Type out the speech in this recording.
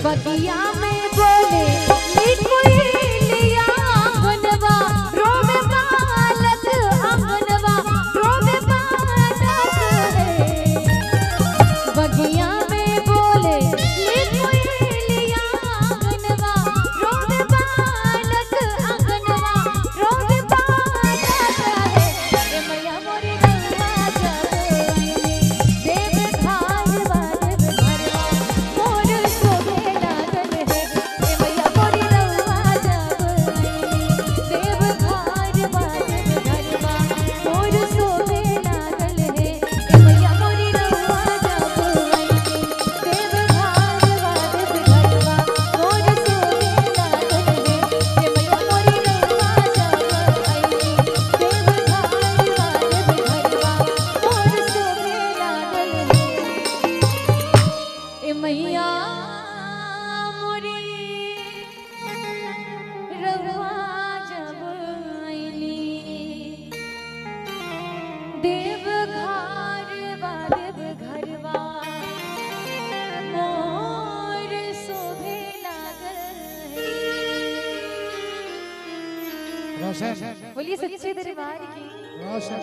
बगिया में बोले कोयलिया आंगनवा रोवे बालक आंगनवा रोवे बालक है। बगिया में बोले कोयलिया आंगनवा रोवे बालक आंगनवा रोवे बालक है। ए मैया मोरी रउआ जब आईनी देव घरवा देव घरवा मोर शोभे लागल है। ए मैया मोरी रउआ जब आईनी देव घरवा देव घरवा मोर शोभे लागल है। ए मैया मोरी रउआ जब आईनी देव घरवा देव घरवा मोर शोभे लागल है। ए मैया मोरी रउआ जब आईनी देव घरवा देव घरवा मोर शोभे लागल है। ए मैया मोरी रउआ जब आईनी देव घरवा देव घरवा मोर शोभे लागल है। रोशन बोलिए सच्चे दरबार की। रोशन।